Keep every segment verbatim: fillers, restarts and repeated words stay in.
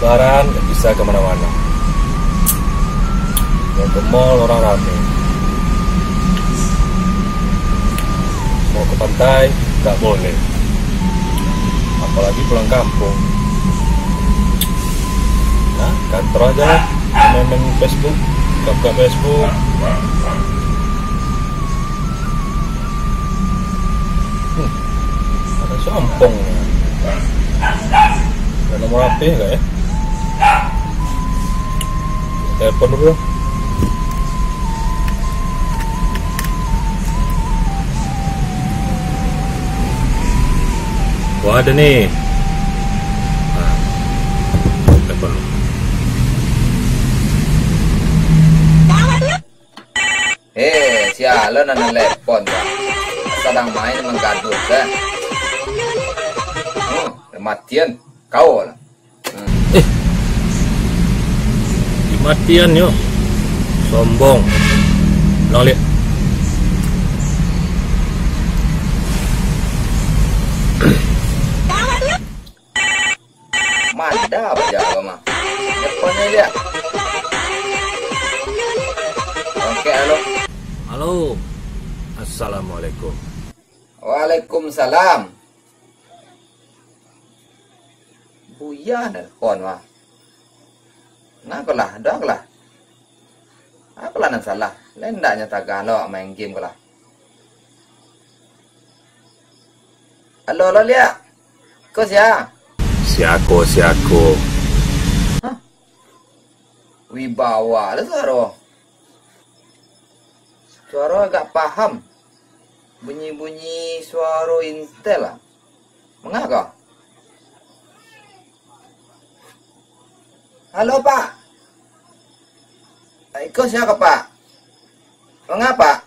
Lebaran nggak bisa kemana-mana. Mau ke mall orang rame. Mau ke pantai nggak boleh. Apalagi pulang kampung. Nah, kantor aja lah. Main-main Facebook, buka-buka Facebook. Hmm, ada si Ompong. Ada nomor H P nggak ya? Telepon dulu. Wah, ada nih. Nah, telepon dulu. Eh, sia lo nan nelepon tu? Sadang main manggaduah, kan? Hmm, matian. Kau lah. Hmm. Eh. Dimatian yo. Sombong. Ulang liak. Mada baja ko mah. Depannya dia. Oke, halo. Halo. Assalamualaikum. Waalaikumsalam. Buya nelpon mah. Nah, ko lah, dah ko lah. Apolah nan salah? Lai ndaknyo tagah lo main game ko lah. Alo, alo, liak. Ko sia? Siako, siako. Hah? Wibawa lo suaro. Suaro agak paham. Bunyi-bunyi suaro Intel lah. Manga ko? Halo, Pak. Iko sia ko, Pak? Manga, Pak?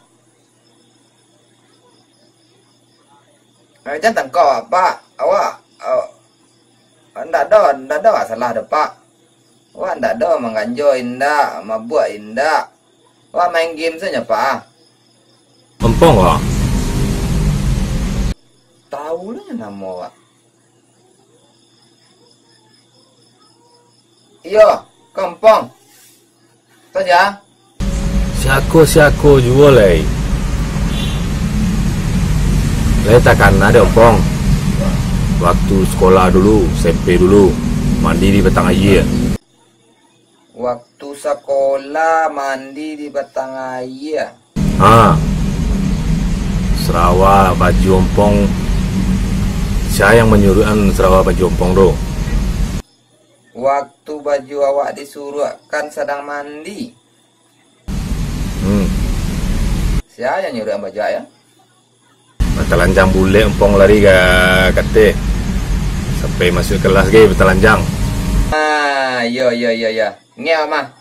Macam tangko, Pak. Awak, aw-, ndak ado, ndak ado masalah doh, Pak. Awak ndak ado mangganjo indak, mabuak indak. Awak main game sajo, Pak. Ompong, Pak. Tahu lah namo awak. Iyo, Ompong. Saja. Siako-siako juo lai. Lai takana dek Ompong. Waktu sekolah dulu, S M P dulu, mandi di batang aia. Waktu sakolah mandi di batang aia. Ha. Sarawa baju ompong. Sia yang manyuruakan sarawa baju ompong tu? Waktu baju awak disuruakkan sadang mandi. Hmm. Sia yang nyuruakan baju awak, yo? Batalanjang bulek ompong lari ka kateh. Sampai masuak kelas ge batalanjang. Ah, iyo, iyo, iyo, iyo. Ingek, Mak.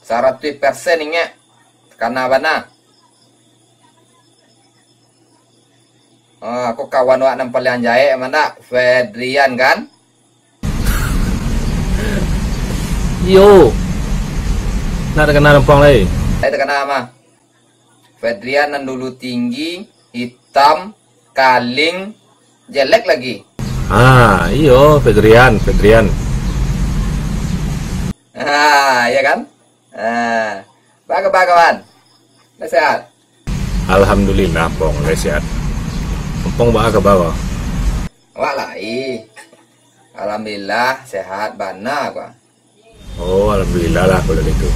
Saratuih persen ingek. Takana bana. Ah, ko kawan wak nan paliang jahek, ma ndak? Fedrian, kan? Iyo. Ndak takana ompong lai. Lai takana, mah. Fedrian nan dulu tinggi, hitam, kaling, jelek lagi. Ah, iyo, Fedrian, Fedrian. Ah, iya kan? Ah, baa kaba, kawan? Lah sehat? Alhamdulillah, Ompong, lai sehat. Ompong baa kaba ko? Awak lai. Alhamdulillah, sehat bana ko. Oh, alhamdulillah lah kalau gitu.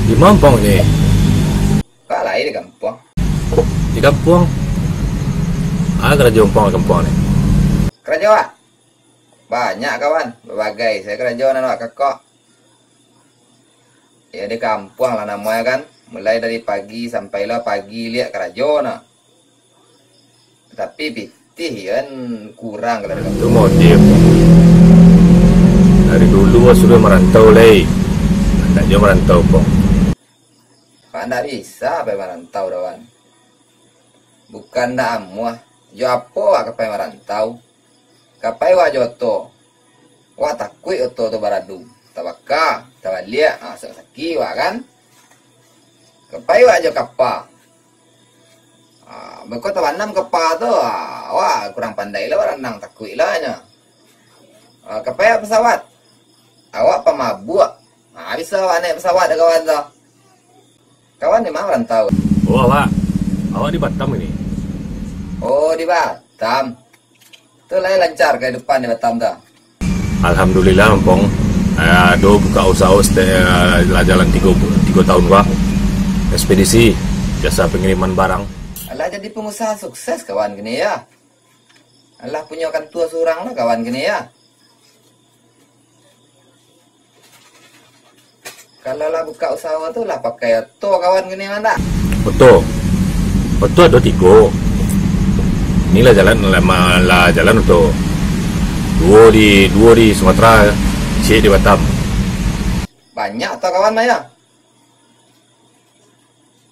Di ma Ompong ni? Awak lai di kampuang. Di kampuang? Baa karajo Ompong di kampuang ni? Karajo, ah? Banyak, kawan. Babagai sajo karajo nan awak kakok. Ya, di kampuang lah namonyo kan. Mulai dari pagi sampai lah pagi liak karajo nah. Tapi pitih kan kurang kalau di kampuang. Tu model. Dari dulu sudah merantau lai. Ndak jo merantau, Ompong. Pak, ndak bisa pai marantau doh, wan. Bukan ndak amuah, jo apo wak ka pai marantau? Ka pai wak jo oto. Wak takuik oto tu baradu, tabaka, tabaliak, ha, sakik wak kan? Ka pai wak jo kapa. Ha, beko tabanam kapa tu, ha. Awak kurang pandai lah baranang, takuik lah nyo. Ah, ka pai awak pesawat? Awak pamabuak. Ah, bisa awak naiak pesawat dah kawan tu. Kawan di ma marantau? Oh, awak. Awak di Batam ini? Oh, di Batam. Tu lai lancar kahidupan di Batam tu? Alhamdulillah, Ampong. Eh, ado buka usaha sete-, eh, lah jalan tigo, tigo tahun, Pak. Ekspedisi, jasa pengiriman barang. Alah jadi pengusaha sukses kawan kini, ya. Alah punyo kantua surang lah kawan kini, ya. Kalau lah buka usaha tu lah pakai oto kawan kini, mandak? Oto. Oto ado tigo. Inilah jalan, lah, ma-, lah jalan oto. Duo di, duo di Sumatera, ciek di Batam. Banyak oto kawan mah, ya?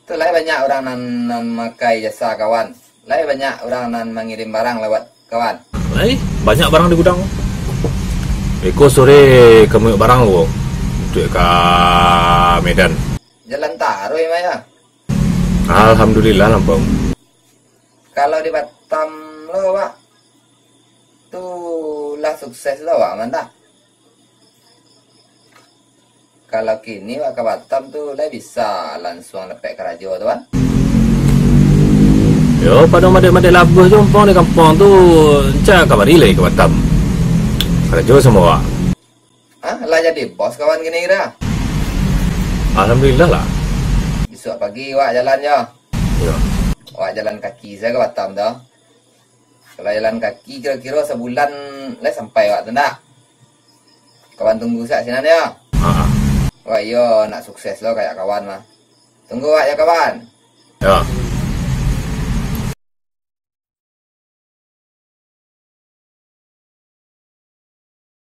Tu lai banyak urang nan, nan makai jasa kawan. Lai banyak urang nan mangirim barang lewat kawan. Lai banyak barang di gudang. Iko sore ka muyuak barang ko, untuak ka Medan. Jalan taruih mah, ya? Alhamdulillah, Ampong. Kalau di Batam lo, Wak, tu lah sukses lo, Wak, mandak? Kalau kini, Wak, ka Batam tu, lai bisa lansuang dapek karajo tu, kan? Yo, pado madek-madek labuah jo, Ampong, di kampuang tu, rancak ka mari lai ka Batam. Karajo samo Wak. Hah? Lah jadi bos kawan kini kiro? Alhamdulillah lah. Bisuak pagi Wak jalan jo. Yo. Wak jalan kaki sajo ka Batam tu. Kalau jalan kaki kiro-kiro sabulan lai sampai Wak tu ndak? Kawan tunggu sak sinan yo. Ha. Wak iyo nak sukses lo kayak kawan mah. Tunggu Wak yo kawan. Yo.